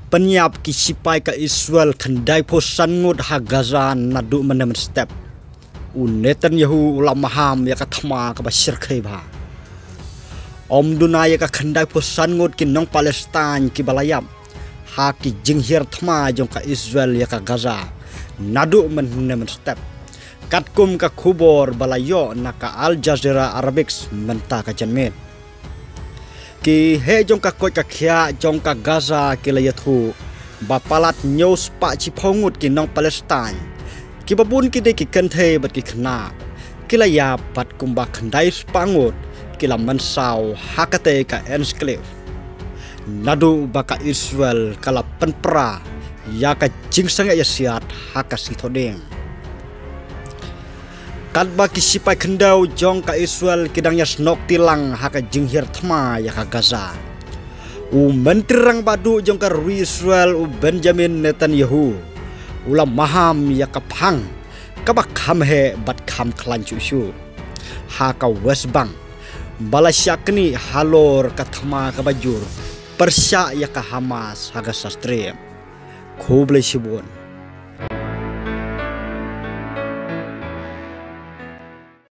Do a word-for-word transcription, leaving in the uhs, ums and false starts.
Pynïap ki sipai ka Israel khyndai phew san ngut ha Gaza naduh mynne mynstep. U Netanyahu u la maham ïa ka thma kaba shyrkhei bha. Ym duna ïa ka khyndai phew san ngut ki nong Palestine kiba la ïap ha ki jinghiar thma jong ka Israel ïa ka Gaza naduh mynne mynstep, katkum ka khubor ba la ïoh na ka Al Jazeera Arabic mynta ka janmiet. Ki heh jong ka koit ka khiah jong ka Gaza ki la ïathuh ba palat hynñiew spah shiphew ngut ki nong Palestine, kiba bun ki dei ki kynthei bad ki khynnah, ki la ïap bad kumba khyndai spah ngut ki la mynsaw ha katei ka enclave, naduh ba ka Israel ka la pynpra ïa ka jingsangeh ïasiat ha ka sngi Thohdieng. Katba ki sipai khyndew jong ka Israel ki dang ïasnoh kti lang ha ka jinghiar thma ïa ka Gaza, u Myntri Rangbah Duh jong ka ri Israel, u Benjamin Netanyahu, u la maham ïa ka phang kaba kham heh bad kham khlaiñ shuh shuh ha ka West Bank, ba la shah knieh halor ka thma kaba jur pyrshah ïa ka Hamas ha Gaza Strip. Khublei shibun.